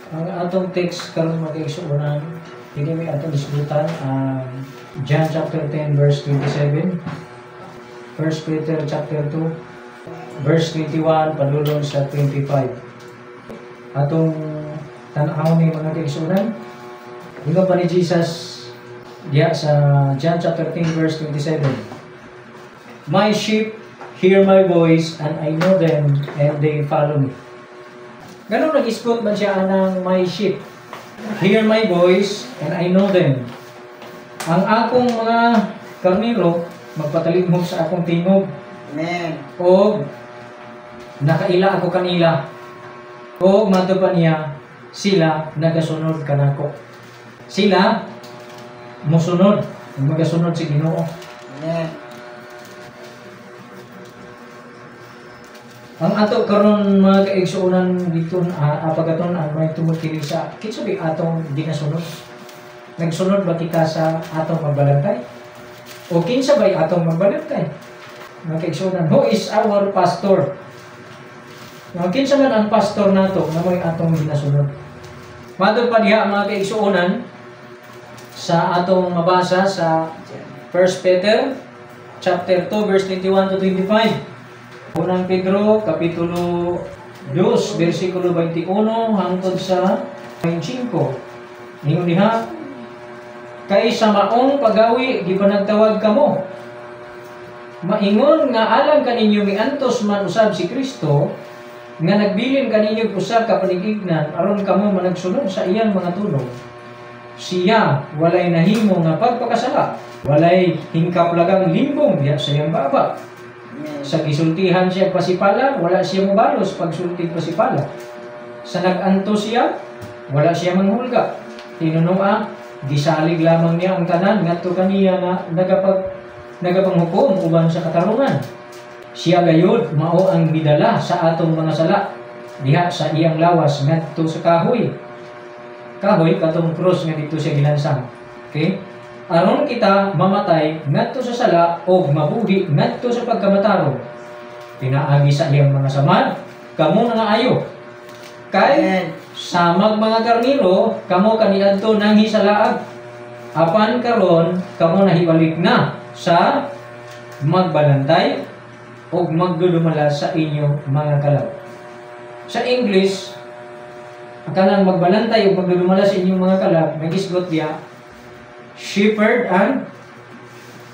Ang atong text karon, mga kaigsuonan, dili may atong isgutan ang John chapter 10 verse 27, 1 Peter chapter 2 verse 21 padulong sa 25. Atong tan-aw ni, mga kaigsuonan. Ingon pa ni Jesus diya sa John chapter 10 verse 27, "My sheep hear my voice and I know them and they follow me." Ganun nag-isgot man siya anang "My sheep hear my voice and I know them." Ang akong mga karnero magpatalimhog sa akong tingog. Amen. O nakaila ako kanila. O mato pa niya, sila nagasunod kanako. Sila musunod, magasunod sa Ginoo. Amen. Ang ato karon, mga kaigsuonan, dito pagkatun-an may tungod kini sa kinsa bi atong ginasunod. Nagsunod ba kita sa atong magbalantay? O kinsa bay atong magbalantay? Mga kaigsuonan, who is our pastor? Nga kinsa man ang pastor nato nga mo'y atong ginasunod? Matod pa diha, mga kaigsuonan, sa atong mabasa sa 1 Peter chapter 2 verse 21 to 25. Unang Pedro, Kapitulo 2, versikulo 21 hangtod sa 25. Ingon diha, "Kay sa maong pagawi gipanagtawag kamo. Maingon nga alang kaninyo miantos man usab si Kristo nga nagbilin kaninyo usa ka panig-ignan aron kamo managsunod sa iyang mga tunog. Siya walay nahimo nga pagpakasala, walay hingkaplagang limbong diha sa iyang baba. Amen. Sa gisultihan siya pasipala, wala siya mobalos pagsulti pasipala. Sa nag-antos siya, wala siya manghulga. Tinunoa, gisalig lamang niya ang tanan ngadto kaniya nga nagapanghukom uban sa katarungan. Siya gayud mao ang midala sa atong mga sala diha sa iyang lawas ngadto sa kahoy." Kahoy katong krus nga dito siya gilansang. Okay? "Aron kita mamatay ngadto sa sala og mabuhi ngadto sa pagkamatarong. Pinaagi sa iyang mga samad, kamo nangaayo. Kay Amen. Samag mga karnero, kamo kaniadto nanghisalaag. Apan karon kamo nahibalik na sa magbalantay ug magdudumala sa inyong mga kalab." Sa English, ang kanang magbalantay ug magdudumala sa inyong mga kalab, nagisgot diya, shepherd and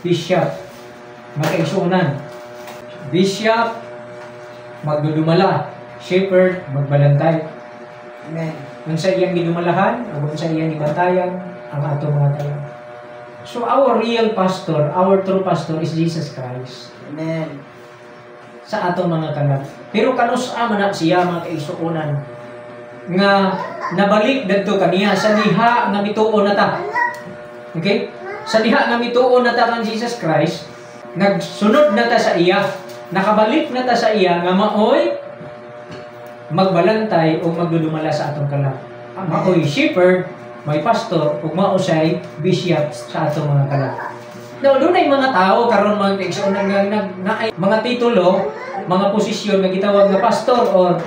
bishop. Makaigsuonan. Bishop, magdudumala. Shepherd, magbalantay. Amen. Unsa iyang gidumalahan, o unsa iyang gibantayan, ang atong mga kalab. So our real pastor, our true pastor is Jesus Christ Amen. Sa atong mga kalab. Pero kanus-a man na siya, mga kaigsuonan, nga nabalik dadto kaniya sa diha nga mituo na ta? Okay? Sa diha nga mituo na ta kang Jesus Christ, nagsunod na ta sa iya, nakabalik na ta sa iya nga maoy magbalantay o magdudumala sa atong kalab. Maoy shepherd, may pastor, ug mao siya'y bishop sa atong mga kalab. Now, dunay mga tao karon, mga kaigsuonan, nga naay mga titulo, mga posisyon nga gitawag nga pastor or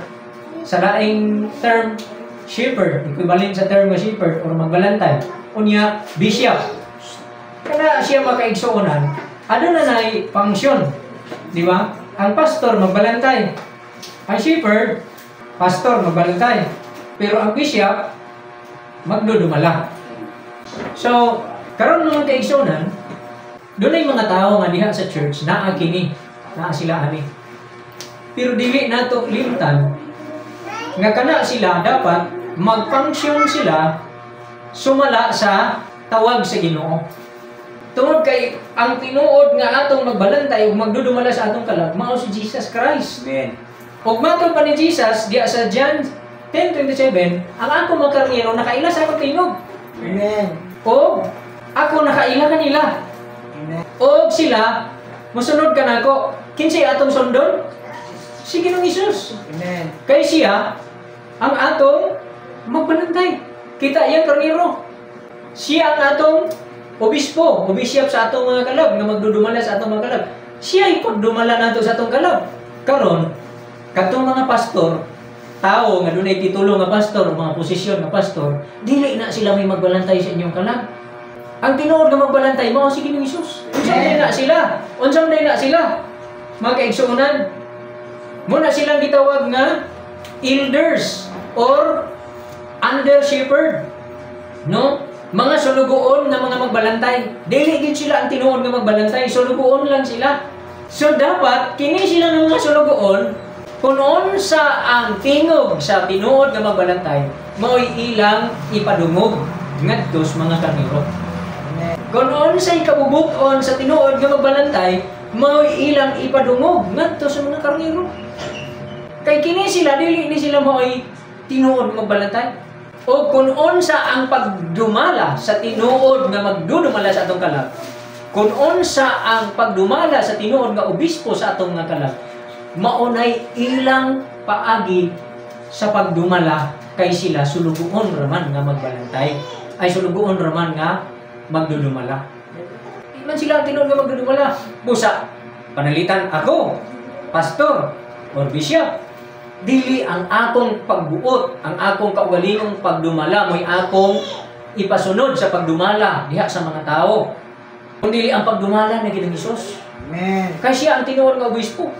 sa laing term shepherd, equivalent sa term nga shepherd or magbalantay. Unya bishop. Kana siya, mga kaigsuonan, aduna nay function, di ba? Ang pastor magbalantay. Ang shepherd, pastor magbalantay. Pero ang bishop magdudumala. So, karon, mga kaigsuonan, dunay mga tao nga diha sa church naa kini, naa sila ani. Pero dili nato limtan nga kana sila dapat mag-function sila sumala sa tawag sa Ginoo. Tungod kay ang tinuod nga atong magbalantay ug magdudumala sa atong kalag mao si Jesus Christ. Amen. Ug matod pa ni Jesus diya sa John 10:27, "Ang akong mga karnero nakaila sa akong tingog." Amen. O ako nakaila kanila. Amen. Og sila mosunod kanako. Kinsay atong sundon? Si Ginoong Hesus. Amen. Kay siya ang atong magbalantay. Kita iyang karnero. Siya ang atong obispo, o bishop sa atong mga kalab nga magdudumala sa atong mga kalab. Siya ipagdumala nato sa atong kalab. Karon, katong mga pastor tao nga dunay titulo nga pastor, mga posisyon nga pastor, dili na sila may magbalantay sa inyong kalag. Ang tinuod nga magbalantay mao si Ginoong Hesus. Unsa man na sila? Unsa man na sila? Mga kaigsuonan, mao na silang gitawag nga elders or under shepherd. No? Mga sulugoon nga mga magbalantay. Dili gid sila ang tinuod nga magbalantay, sulugoon lang sila. So dapat kini sila ng mga sulugoon, kung unsa ang tingog sa tinuod nga magbalantay, mao'y ilang ipadungog ngadto sa mga karnero. Amen. Kung unsay kabubut-on sa tinuod nga magbalantay, mao'y ilang ipadungog ngadto sa mga karnero. Kay kini sila, dili ni sila mao'y tinuod magbalantay. O kung unsa ang pagdumala sa tinuod nga magdudumala sa atong kalag, kung unsa ang pagdumala sa tinuod nga obispo sa atong nga kalag, maunay ilang paagi sa pagdumala kay sila sulugoon raman nga magbalantay, ay sulugoon raman nga magdudumala. Di man sila ang tinuod nga magdudumala. Busa, panalitan ako, pastor, or bishop, dili ang akong pagbuot, ang akong kaugalingong pagdumala, mo'y akong ipasunod sa pagdumala diha sa mga tao. Kung dili ang pagdumala ni Ginoong Hesus. Amen. Kay siya ang tinuod nga obispo.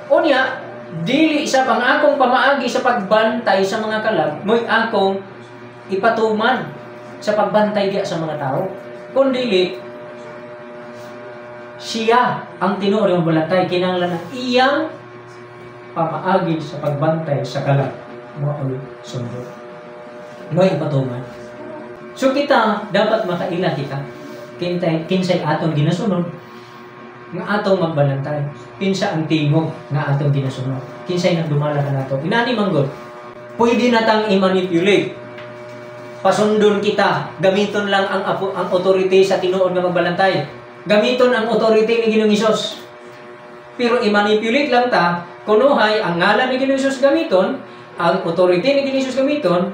Unya, dili sa pang akong pamaagi sa pagbantay sa mga kalag, mo'y akong ipatuman sa pagbantay diha sa mga tao. Kung dili, siya ang tinuod nga balantay, kinahanglan ang iyang pamaagi sa pagbantay sa kalag mao'y sundo. Mo'y ipatuman. So kita, dapat makaila kita. Kinsay, kinsay atong ginasunod nga atong magbalantay. Kinsa ang tingog nga atong ginasunod. Kinsay nagdumala kanato. Inani manggod. Pwede na tang i-manipulate. Pasundon kita. Gamiton lang ang authority sa tinuod nga magbalantay. Gamiton ang authority ni Ginoong Hesus. Pero i-manipulate lang ta, kunuhay ang ngalan ni Ginoong Hesus gamiton, ang authority ni Ginoong Hesus gamiton,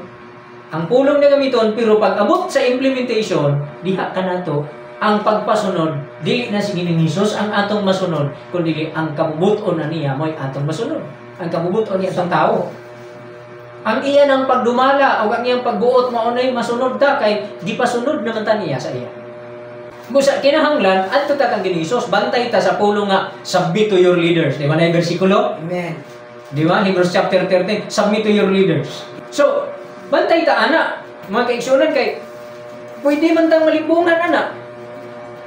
ang pulong na gamiton, pero pag abot sa implementation, diha ka nato ang pagpasunod, dili na si Ginoong Hesus ang atong masunod, kundi ang kabubuton na niya mo'y atong masunod. Ang kabubuton niya atong tao. Ang iya ng pagdumala o ang iyang pagbuot mao na'y masunod ta kay gipasunod naman ta niya sa iya. Busa kinahanglan adto ta kang Ginoong Hesus, bantay ta sa pulong nga submit to your leaders. Di ba na yung bersikulo? Amen. Di ba? Hebrews chapter 13, submit to your leaders. So, bantay ta ana, mga kaigsuonan, kay pwede man tang malimbungan ana.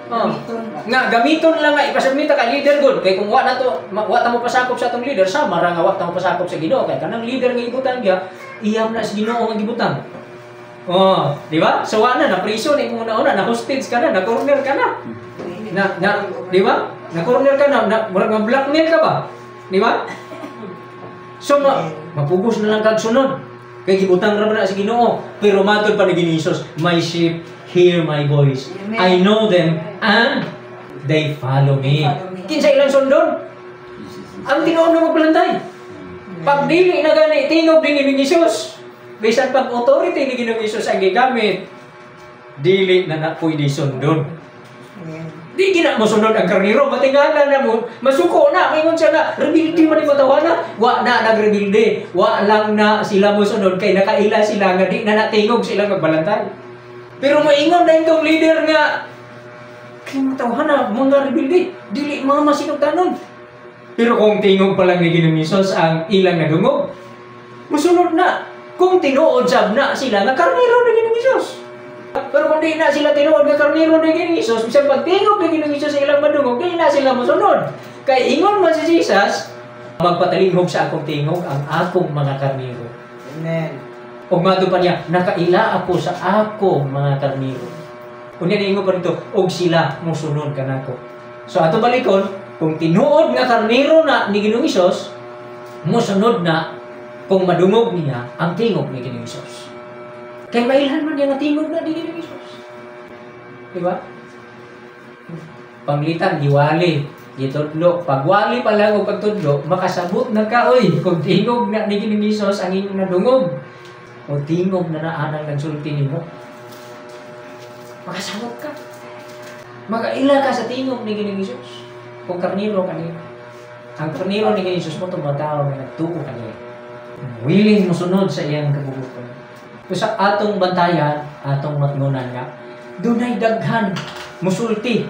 Oh. Gamiton ba? Nga gamiton lang nga ipasubmit ta kay leader gud, kay kung wa na to wa ta mo pasakop sa atong leader, sama ra nga wa ta mo pasakop sa Ginoo, kay kanang leader nga ibutang diya iyam na sa Ginoo nga gibutang. Oh, di ba? So wa na na priso na imong una, na hostage ka na, na corner ka na. Na, na di ba? Na corner ka na, na murag ma blackmail ka ba? Di ba? So mapugos na lang kag sunod. Kay gibutang ra man na sa Ginoo, pero matod pa ni Ginoong Hesus, "My sheep hear my voice. Amen. I know them and they follow me." Follow me. Kinsa ilang sundon? Ang tinuod nga magbalantay. Pag dili na gani tingog din ni Hesus, bisan pag authority ni Ginoong Hesus ang gigamit, dili na na pwede sundon. Amen. Di gina mo sunod ang karniro, matingala na mo, masuko na, ingon siya nga, rebelde man ni matawana, wa na nagrebelde, wa lang na sila mo sunod, kay nakaila sila nga di na natingog sila magbalantay. Pero moingon na itong leader nga, kay matawhana, mga rebelde, dili mga masinugtanon. Pero kung tingog pa lang ni Ginoong Hesus ang ilang nadungog, musunod na. Kung tinuod sab na sila nga karniro ni Ginoong Hesus. Pero kung di na sila tinuod nga karniro ni Ginoong Hesus, bisan pagtingog ni Ginoong Hesus sa ilang madungog, di na sila mosunod. Kay ingon man si Jesus, "Magpatalinghog sa akong tingog ang akong mga karniro." Amen. Og mato pa niya, "Nakaila ako sa akong mga karniro." Unya niingon pa nito, "Og sila mosunod kanako." So ato balikon, kung tinuod nga karniro na ni Ginoong Hesus, mosunod na kung madungog niya ang tingog ni Ginoong Hesus. Kay mailhan man niya nga tingog na ni Ginoong Hesus. Di ba? Panglitan, giwali, gitudlo. Pagwali pa lang o pagtudlo, makasabot na ka, oy, kung tingog na ni Ginoong Hesus ang inyong nadungog, o tingog na naanang nagsulti nimo. Makasabot ka. Makaila ka sa tingog ni Ginoong Hesus. Kung karniro ka niya. Ang karniro ni Ginoong Hesus mo tumataw nga nagtuo ka niya. Willing mosunod sa iyang kabubut-on. Sa atong bantayan, atong matngunan nga dunay daghan musulti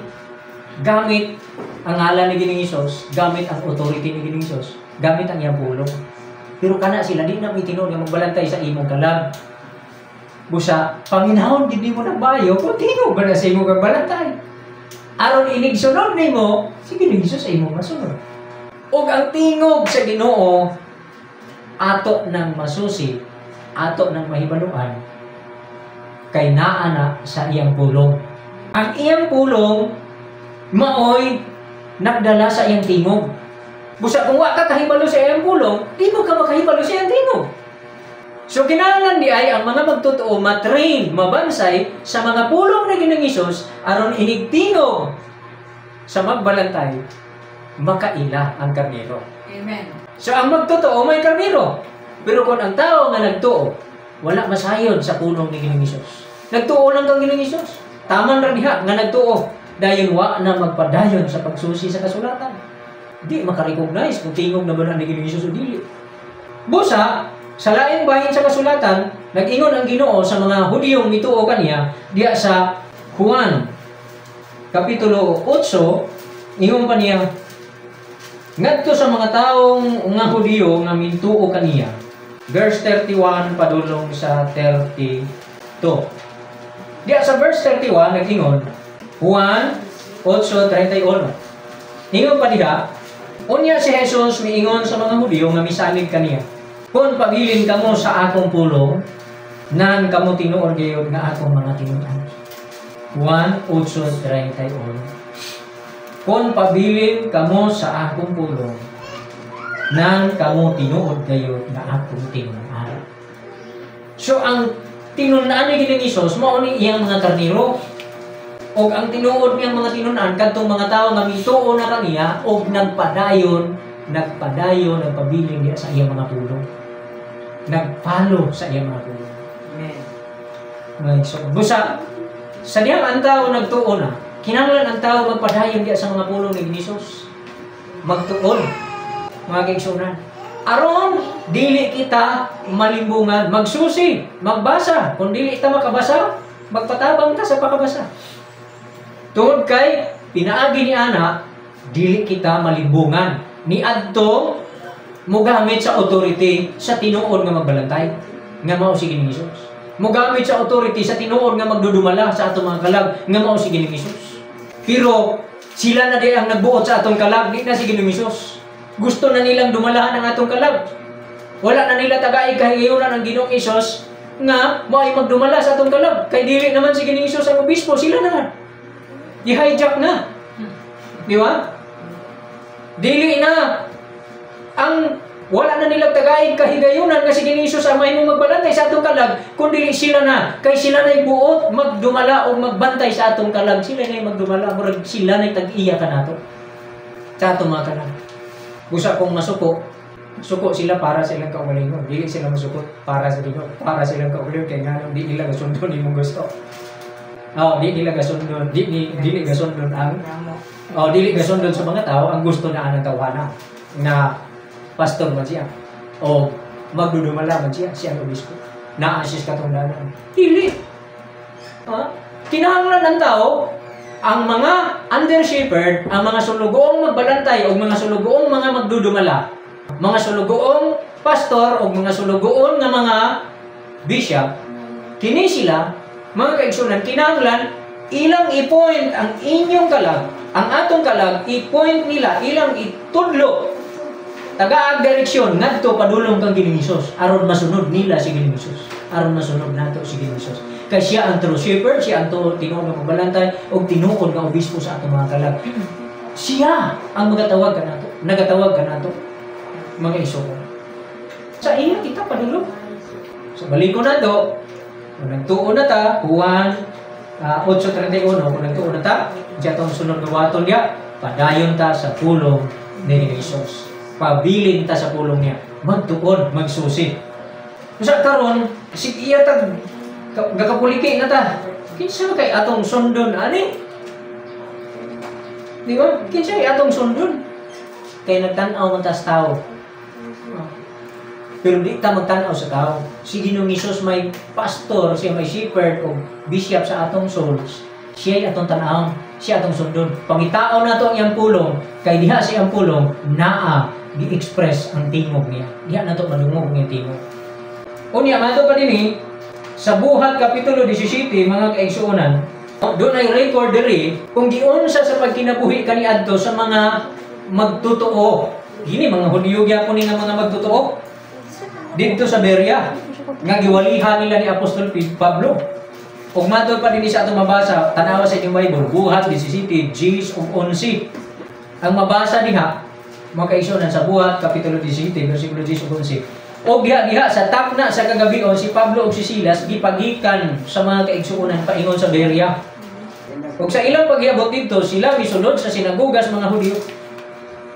gamit ang ngalan ni Ginoong Hesus, gamit ang authority ni Ginoong Hesus, gamit ang iyang pulong. Pero kana sila di na tinuod nga magbalantay sa imong kalag. Busa, paminahon gid nimo ng bayo, kung tingog ba na sa imong balantay. Aron inig sunod nimo, si Ginoong Hesus sa imong masunod. Ug ang tingog sa Ginoo ato nang masusi, ato nang mahibaluan kay naa na sa iyang pulong. Ang iyang pulong maoy nagdala sa iyang tingog. Busa kung wa ka kahibalo sa iyang pulong, di mo ka makahibalo sa iyang tingog. So kinahanglan di ay ang mga magtotoo matrain, mabansay sa mga pulong na Ginoong Hesus aron inig tingog sa magbalantay, makaila ang karnero. Amen. So ang magtotoo may karnero. Pero kung ang tao nga nagtuo, wala masayod sa pulong ni Ginoong Hesus. Nagtuo lang kang Ginoong Hesus. Taman ra diha nga nagtuo. Dayon wa na magpadayon sa pagsusi sa kasulatan. Di makarecognize kung tingog na ba na ni Ginoong Hesus o dili. Busa, sa laing bahin sa kasulatan, nag-ingon ang Ginoo sa mga Hudiyong mituo kaniya diya sa Juan Kapitulo 8, ingon pa niya, ngadto sa mga taong nga Hudiyo nga mintuo kaniya. Verse 31 padulong sa 32. Diya sa verse 31 nag-ingon, Juan 8:31. Ingon pa diha, unya si Jesus miingon sa mga Hudiyo nga misalig kaniya, "Kung pabilin kamo sa akong pulong, nan kamo tinuod gayud nga akong mga tinun-an." Juan 8:31. Kung pabilin kamo sa akong pulong, nan kamo tinuod gayud nga akong tinun-an. So ang tinun-an ni Ginoong Hesus mao ni iyang mga karnero. Og ang tinuod niyang mga tinun-an kadtong mga tawo nga mituo na kaniya og nagpadayon, nagpadayon, nagpabilin diha sa iyang mga pulong. Nagpalo sa iyang mga pulong. Amen. Mga igsoon. Busa sa diyang ang tao nagtuo na, kinahanglan ang tao magpadayon diha sa mga pulong ni Hesus. Magtuon, mga kaigsunan. Aron dili kita malimbungan, magsusi, magbasa. Kung dili ta makabasa, magpatabang ta sa pakabasa. Tungod kay pinaagi ni ana, dili kita malimbungan ni adto mogamit sa authority sa tinuod nga magbalantay nga mao si Ginoong Hesus. Mogamit sa authority sa tinuod nga magdudumala sa atong mga kalag nga mao si Ginoong Hesus. Pero sila na di ang nagbuot sa atong kalag, di na si Ginoong Hesus. Gusto na nilang dumalahan ang atong kalag. Wala na nila tagay kahigayunan ang Ginoong Hesus nga mao'y magdumala sa atong kalag. Kay dili naman si Ginoong Hesus ang obispo, sila na nga. I-hijack na. Di ba? Dili na. Ang wala na nilang tagay kahigayunan nga si Ginoong Hesus ang mahimong magbalantay sa atong kalag, kun dili sila na. Kay sila na'y buot magdumala o magbantay sa atong kalag. Sila na'y magdumala, murag sila na'y tag-iya kanato sa atong mga kalag. Busa kung masuko, suko sila para sa ilang kaugalingon. Dili sila masukot para sa Ginoo, para sa ilang kaugalingon kay nganong di nila gasundon imong gusto. Oh, di nila gasundon, di ni dili gasundon ang Ramo. oh, dili gasundon sa mga tao ang gusto na anang tawhana nga pastor man siya o magdudumala man siya, siya ang obispo. Naa siya sa katungdanan. Dili. Ha? Kinahanglan ng tao ang mga under shepherd, ang mga sulugoong magbalantay o mga sulugoong mga magdudumala, mga sulugoong pastor o mga sulugoon nga mga bishop, kini sila, mga kaigsunan, kinahanglan ilang i-point ang inyong kalag, ang atong kalag, i-point nila, ilang itudlo, tagaag direksyon ngadto padulong kang Ginoong Hesus aron masunod nila si Ginoong Hesus, aron masunod nato si Ginoong Hesus. Kay siya ang true shepherd, siya ang tinuod nga magbalantay og tinuod nga obispo sa atong mga kalag. Siya ang magatawag kanato, nagatawag kanato, mga igsoon. Sa iya kita padulong. So baliko na do, kung nagtuo na ta, Juan 8:31, kung nagtuo na ta, diya tong sunod nga waton diya, padayon ta sa pulong ni Hesus. Pabilin ta sa pulong niya, magtuon, magsusi. Usa karon, sige iya ta gakapuliki na ta. Kinsa kay atong sundon ani? Di ba? Kinsa kay atong sundon? Kay nagtan-aw man tas tao. Pero di ta magtan-aw sa tao. Si Ginoong Hesus may pastor, siya may shepherd o bishop sa atong souls. Siya atong tan-awon, siya atong sundon. Pangitaon nato ang iyang pulong, kay diha sa iyang pulong naa gi-express ang tingog niya. Diha nato madungog ang iyang tingog. Unya, mato pa dinhi sa Buhat kapitulo 17, mga kaigsuonan, doon ay record diri kung giunsa sa pagkinabuhi kaniadto sa mga magtotoo. Gini mga Hudyo gyapon ni nga mga magtotoo didto sa Berea nga giwalihan nila ni Apostol Pablo. Ug matod pa dinhi sa atong mabasa, tanawa sa inyong Bible, Buhat 17, 10 ug 11. Ang mabasa diha, mga kaigsuonan, sa Buhat kapitulo 17, bersikulo 10 ug 11. O diha diha sa takna sa kagabion, si Pablo ug si Silas gipagikan sa mga kaigsuonan paingon sa Berea. Ug sa ilang paghiabot didto, sila misulod sa sinagoga sa mga Hudyo.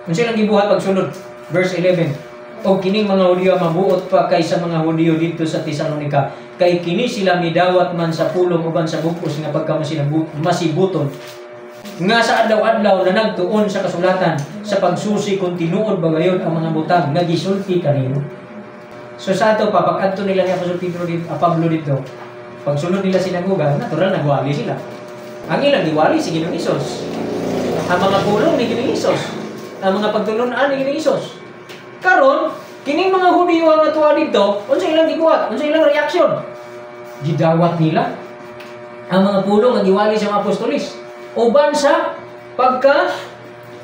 Unsa ilang gibuhat pagsulod? Verse 11. Og kining mga Hudyo mabuot pa kaysa mga Hudyo didto sa Tesalonica, kay kini sila midawat man sa pulong uban sa bug-os nga pagka masibuton nga sa adlaw-adlaw na nagtuon sa kasulatan sa pagsusi kung tinuod ba gayon ang mga butang nga gisulti kanino. So sa ato pa, pag-adto nila ni Apostol Pedro dito, Pablo dito, pagsulod nila sinagoga, natural nagwali sila. Ang ilang giwali si Ginoong Hesus. Ang mga pulong ni Ginoong Hesus. Ang mga pagtulunan ni Ginoong Hesus. Karon, kining mga Hudyo nga tuwa dito, unsa ilang gibuhat? Unsa ilang reaksyon? Gidawat nila ang mga pulong nga giwali sa mga apostolis uban sa pagka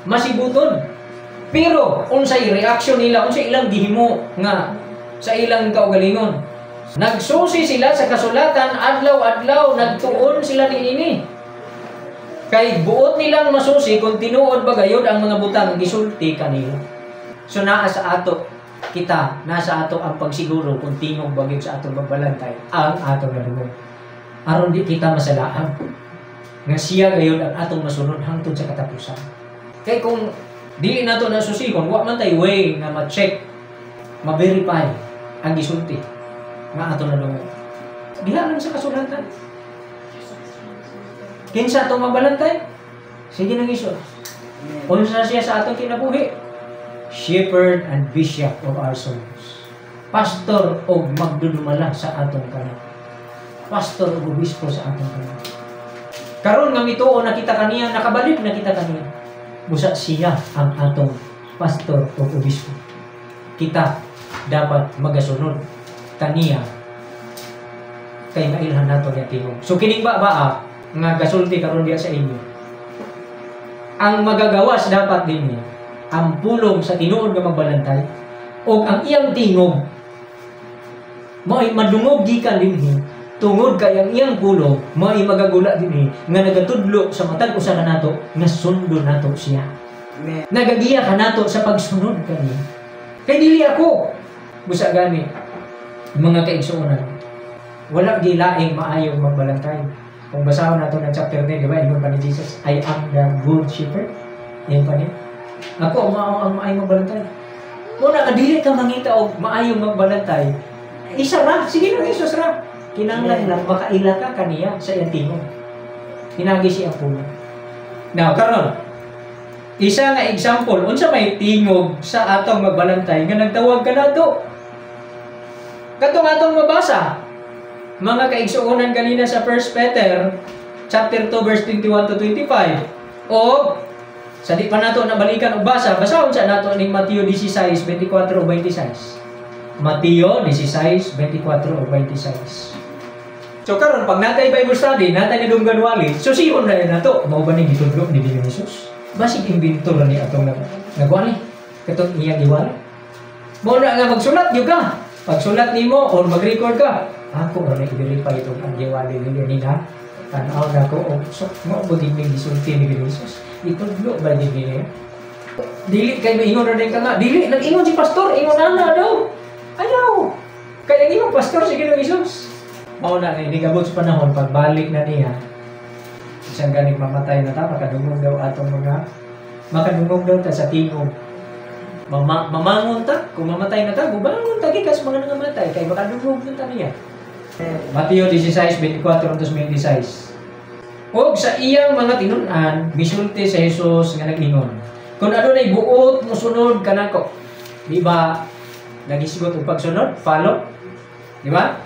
masibuton. Pero unsay reaksyon nila, unsay ilang gihimo nga sa ilang kaugalingon? Nagsusi sila sa kasulatan adlaw-adlaw, nagtuon sila niini. Kay buot nilang masusi kung tinuod ba gayod ang mga butang gisulti kanila. So naa sa ato kita, nasa ato ang pagsiguro kung tingog ba gyud sa atong magbalantay ang atong nadungog. Aron di kita masalaan nga siya gayon ang atong masunod hangtod sa katapusan. Kay kung dili nato na susihon, wa man tay way nga ma-check, ma-verify ang gisulti nga ato nadungog. Diha lang sa kasulatan. Kinsa atong mabalantay? Sige nang Hesus. Amen. Unsa siya sa atong kinabuhi? Shepherd and bishop of our souls. Pastor og magdudumala sa atong kalag. Pastor og obispo sa atong kalag. Karon nga mituo na kita kaniya, nakabalik na kita kaniya. Busa siya ang atong pastor o obispo. Kita dapat magasunod kaniya kay mailhan nato niya tingog. So kining ba ba nga gasulti karon diya sa inyo. Ang magagawas dapat dinhi ang pulong sa tinuod nga magbalantay o ang iyang tingog mao'y madungog gikan dinhi tungod kay ang iyang pulong mao'y magagula dinhi nga nagatudlo sa matag usa kanato nga sundon nato siya. Amen. Nagagiya kanato sa pagsunod kaniya. Kay dili ako busa gani, mga kaigsuonan, wala gilaing maayong magbalantay. Kung basahon nato ng chapter 10, di ba, ingon pa ni Jesus, "I am the good shepherd." Yan pa niya. Ako mao ang maayong magbalantay. Muna nga dili ka mangita og maayong magbalantay. Isa ra, sige lang, Jesus ra. Kinahanglan lang makaila ka kaniya sa iyang tingog. Hinagi siya ang pulong. Now, karon, isa nga example, unsa may tingog sa atong magbalantay nga nagtawag kanato? Katong atong mabasa, mga kaigsuonan, kanina sa 1 Peter chapter 2 verse 21 to 25. O sa di pa nato nabalikan og basa, basahon sa nato ning Mateo 16:24 o 26. Mateo 16:24 o 26. So karon pag natay Bible study, natay nadunggan wali, susihon na nato, mao ba ning gitudlo ni Ginoong Jesus? Basig imbento ra ni atong nagwali. Katong iyang giwali. Mao na nga magsulat gyud ka. Pagsulat nimo or mag-record ka, ako ra na i-verify itong ang giwali ni nila. Tanaw na ko, oh, so, mao ba gid ning gisulti ni Ginoong Jesus? Itudlo ba gid niya? Dili kay maingon ra din ka nga, dili nag-ingon si pastor, ingon ana daw. Ayaw. Kay ang imong pastor si Ginoong Jesus. Mao na nga inigabot sa panahon pagbalik na niya. Isang ganing mamatay na ta, makadungog daw atong mga makadungog daw ta sa tingog. Mamangon ta, kung mamatay na ta, bubangon ta gikas mga nangamatay kay makadungog na ta niya. Mateo 16:24 hangtod 26. Og sa iyang mga tinun-an, misulti sa Jesus nga nag-ingon, "Kung adunay buot mosunod kanako," di ba? Nagisgot og pagsunod, follow. Di ba?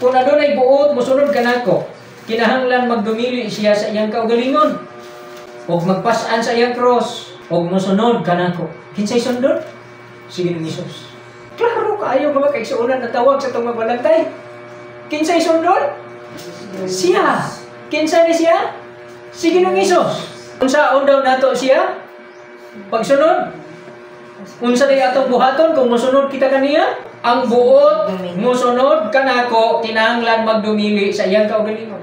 Kung adunay buot mosunod kanako, kinahanglan magdumili siya sa iyang kaugalingon og magpas-an sa iyang cross og mosunod kanako. Kinsay sundon? Si Ginoong Hesus. Klaro kaayo, mga kaigsuonan, ang tawag sa atong magbalantay. Kinsay sundon? Siya. Kinsa ni siya? Si Ginoong Hesus. Unsaon daw nato siya? Pagsunod? Unsa day atong buhaton kung mosunod kita kaniya? Ang buot mosunod kanako, kinahanglan magdumili sa iyang kaugalingon.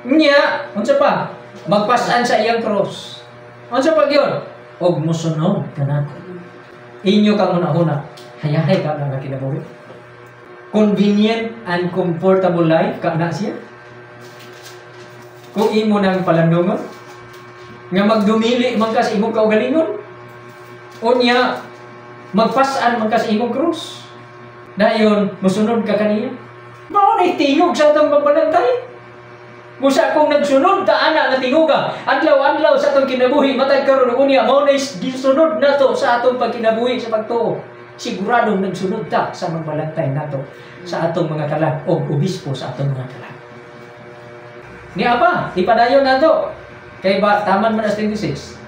Nya, unsa pa? Magpas-an sa iyang cross. Unsa pa gyud? Og mosunod kanako. Inyo kang hunahuna. Hayahay ka na nga kinabuhi. Convenient and comfortable life ka na siya. Kung imo nang palandungon, nga magdumili man ka sa imong kaugalingon, unya, magpas-an man ka sa imong krus. Dayon, musunod ka kaniya. Mao na tingog sa atong pagbalantay. Busa kung nagsunod ta ana nga tinguga, adlaw-adlaw sa atong kinabuhi, matag karon unya, mao na gisunod nato sa atong pagkinabuhi sa pagtuo. Siguradong nagsunod ta sa magbalantay nato sa atong mga kalag o obispo sa atong mga kalag. Niya pa, ipadayon nato. Kay ba, taman man as 26.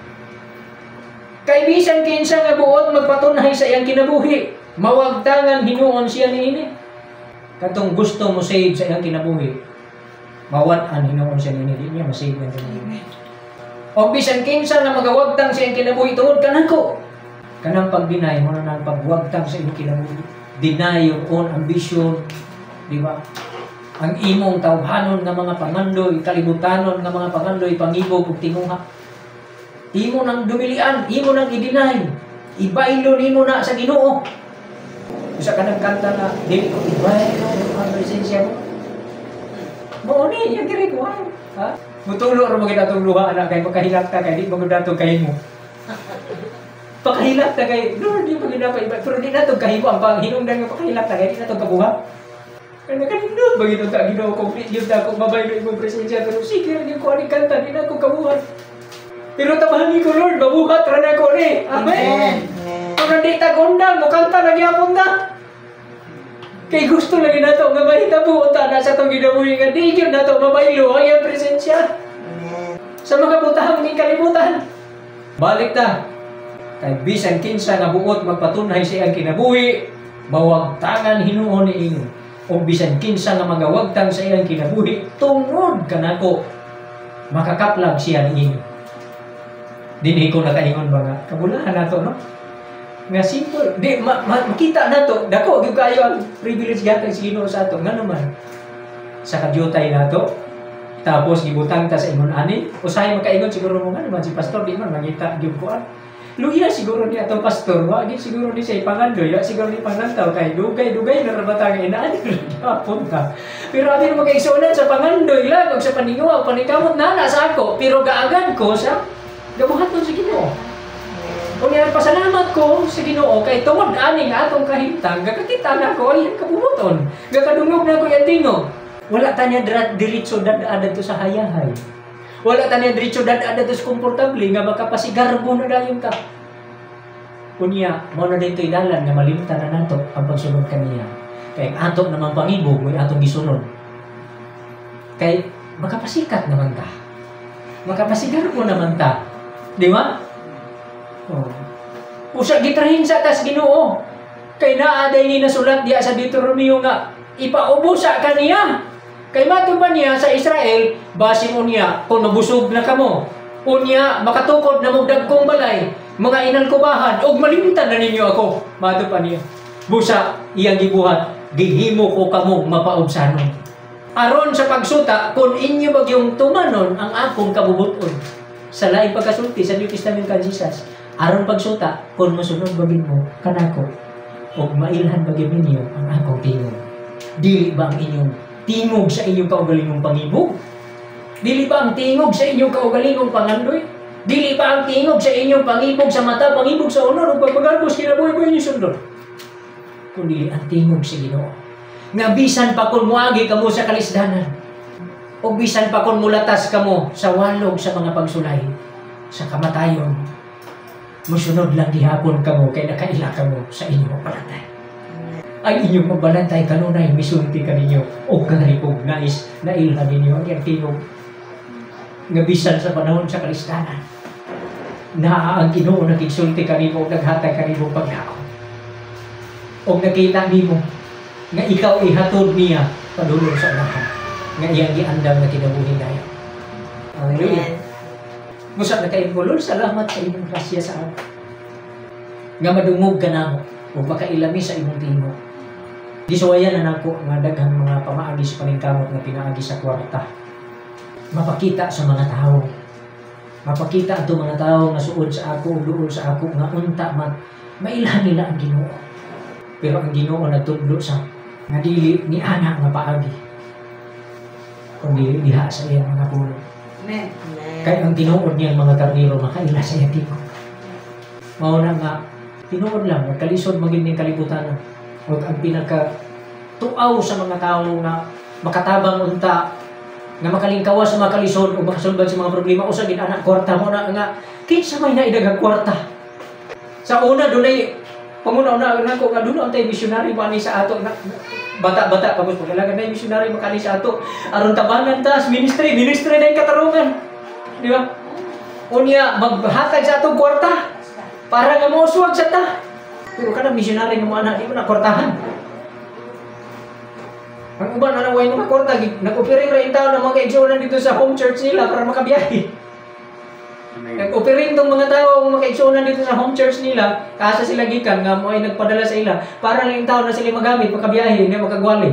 Kay bisan kinsa nga buot magpatunhay sa iyang kinabuhi, mawagtangan hinuon siya niini. Katong gusto mo save sa iyang kinabuhi, mawad-an hinuon siya niini, di niya masave ang kinabuhi. O bisan kinsa nga magawagtang sa iyang kinabuhi tungod kanako. Kanang pag-deny mo na nang pagwagtang sa iyong kinabuhi. Deny your own ambition, di ba? Ang imong tawhanon nga mga pangandoy, kalibutanon nga mga pangandoy, pangibog ug tinguha. Imo nang dumilian, imo nang i-deny. Ibaylo nimo na sa Ginoo. Usa ka nang kanta na dili ko ibaylo ang presensya mo. Mao ni yang diri ko ha. Mutulo ra mo gid atong luha ana kay makahilak ta kay di mo gud nato kahimo. Pakahilak ta kay Lord, di mo gid nato iba pero di nato kahimo ang panghinungdan nga pakahilak ta kay di nato kabuhat. Kaya nakanindot ba gid ta Ginoo kung di gyud ako mabaylo imong presensya, pero sige ra gyud ko ani kanta, di na ko kabuhat. Pero tabangi ko, Lord, mabuhat ra na ko ni. Amen. Kung di ta gondang, mukanta na gyapon ta. Kay gusto lagi nato nga mahitabo unta na sa atong ginabuhi nga di gyud nato mabaylo ang iyang presensya. Amen. Sa mga butang ning kalibutan. Balik ta. Kay bisan kinsa nga buot magpatunhay sa iyang kinabuhi, mawagtangan hinuon niini. O bisan kinsa nga magawagtang sa iyang kinabuhi tungod kanako, makakaplag siya niini. Dinhi ko nakaingon ba nga kabulahan nato, no? Nga simple, di makita nato dako gyud kayo ang privilege gihatag sa Ginoo sa ato, ngano man sa kadyutay nato tapos gibutang ta sa ingon ani, usahay makaingon siguro mo, ngano man si pastor di man mangita gyud kuan. Luya siguro ni atong pastor, wa gyud siguro ni siya ipangandoy, wa siguro ni pangantaw kay dugay-dugay na ra ba ta nga inaan gyapon ta. Pero abi mo kaigsuonan sa pangandoy lang ug sa paninguha panikamot nana sa ako, pero gaagan ko sa gabuhaton sa Ginoo. Unya pasalamat ko sa Ginoo kay tungod ani nga atong kahimtang gakakita na ko ay kabubuton, gakadungog na ko iyang tingog. Wala ta niya diretso dad-a dadto sa hayahay. Wala ta niya diretso dad-a dadto sa komportable nga makapasigarbo na dayon ta. Unya mao na dito'y dalan nga malimtan na nato ang pagsunod kaniya. Kay ang ato namang pangibog mo'y atong gisunod. Kay makapasikat naman ta. Makapasigarbo naman ta. Di ba? Oh. Usa gitrahin sa tas Ginoo. Kay naa day ni nasulat diya sa Deuteronomio nga ipaubusa kaniya. Kay mato ba niya sa Israel, basin unya kung mabusog na kamo, unya makatukod na mong dagkong balay, mga inalkubahan, og malimtan na ninyo ako. Mato pa niya. Busa iyang gibuhat, gihimo ko kamo mapaubsanon. Aron sa pagsuta, kung inyo bagyong tumanon ang akong kabubuton. Sa laing pagkasulti sa New Testament kan Jesus, aron pagsuta, kung mosunod bagin mo kanako, og mailhan bagin ninyo ang akong tingog. Dili ba ang inyong tingog sa inyong kaugalingong pangibog? Dili ba ang tingog sa inyong kaugalingong pangandoy? Dili ba ang tingog sa inyong pangibog sa mata, pangibog sa unod, ug pagpagarbos kinabuhi mo inyong sundon? Kung dili ang tingog sa Ginoo. Nga bisan pa kung muagi kamo sa kalisdanan, o bisan pa kung mulatas kamo sa walog sa mga pagsulay, sa kamatayon, musunod lang gihapon kamo kay nakaila kamo sa inyong palatay. Ang inyong magbalantay kanunay misulti kaninyo og kalipog nais nailhan ninyo ang iyang tingog nga bisan sa panahon sa kalistanan naa ang Ginoo nakigsulti kanimo og naghatag kanimo paglaom og nakita nimo nga ikaw ihatod niya padulong sa unahan nga iyang giandam nga kinabuhi dayon. Hallelujah. Amen. Busa nakain ko, Lord, salamat sa imong grasya sa amo. Nga madungog ka namo ug makailami sa imong tingog. Gisuwayan na nako nga daghang mga pamaagi sa paningkamot nga pinaagi sa kwarta. Mapakita sa mga tao. Mapakita ato mga tao nga suod sa ako ug duol sa ako nga unta man mailhan nila ang Ginoo. Pero ang Ginoo nagtudlo sa nga dili ni ana nga paagi kundi diha sa iyang mga pulong. Amen. Amen. Kay ang tinuod niyang mga karniro makaila sa iyang tingog. Mao na nga tinuod lang nagkalisod maging ning kalibutan ug ang pinaka tuaw sa mga tawo nga makatabang unta nga makalingkawas sa mga kalisod o makasulbad sa mga problema usa gid ana kwarta mo na nga kinsa may naidaghang kwarta. Sa una dunay panguna-una nako nga dunay antay missionary mo ani sa ato na, bata-bata pa gusto kailangan na missionary makani sa ato aron tabangan ta sa ministry ministry na yung katarungan, di ba? Unya maghatag sa atong kwarta para nga mouswag sa ta. Pero kanang missionary nga mo ana di mo na kwartahan. Ang uban ana way mga kwarta, nag-offering ra taon ng mga kaigsuonan dito sa home church nila para makabiyahe. Nag-offering tong mga tao ang mga kaigsuonan dito sa home church nila, kaasa sila gikan nga mo ay nagpadala sa ila para lang yung tao na sila magamit makabiyahe, hindi makagwali.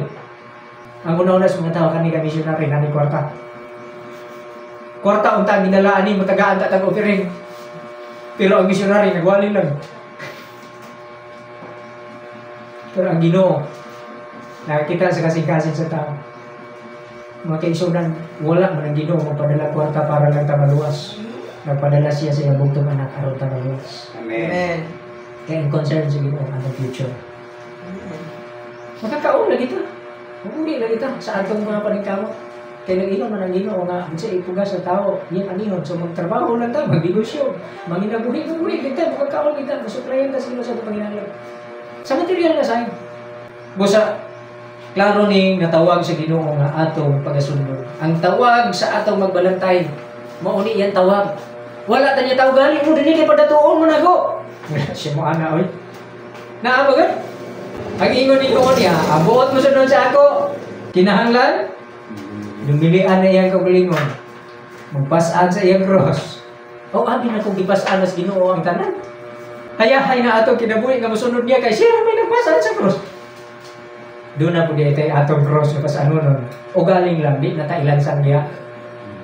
Ang una-una sa mga tao kani ka missionary nani kwarta. Kwarta unta ang ginala ani matagaan ta tag offering. Pero ang missionary nagwali lang. Pero ang Ginoo nakakita sa kasing-kasing sa tao. Mga kaigsuonan, wala man ang Ginoo magpadala kwarta para lang ta maluwas. Nagpadala siya sa iyang bugtong anak aron ta maluwas. Amen. Amen. Kaya ang concern sa Ginoo ang atong future. Amen. Makakaon lagi ta. Mauli lagi ta sa atong mga paningkamot. Kay nag-ingon man ang Ginoo nga unsa ipugas sa tao, iyang anihon. So magtrabaho lang ta, magnegosyo, manginabuhi, mabuhi kita, makakaon kita, masuplayan ta sa Ginoo sa atong panginahanglan. Sa material na sign. Busa klaro ning natawag sa Ginoo nga atong pagasunod. Ang tawag sa atong magbalantay, mao ni iyang tawag. Wala ta niya tawag gali mo dinhi kay padatuon mo nako. Siya mo ana oy. Naa ba gud? Ang ingon ni ko niya, abuot mo sunod sa ako. Kinahanglan dumilian na iyang kaugalingon. Magpas-an sa iyang cross. O abi na kung gipas-an sa Ginoo ang tanan. Hayahay na atong kinabuhi nga mosunod niya kay siya ra may nagpas-an sa cross. Doon na po di tay atong cross nga pas-anon. O galing lang di na ta ilansang niya.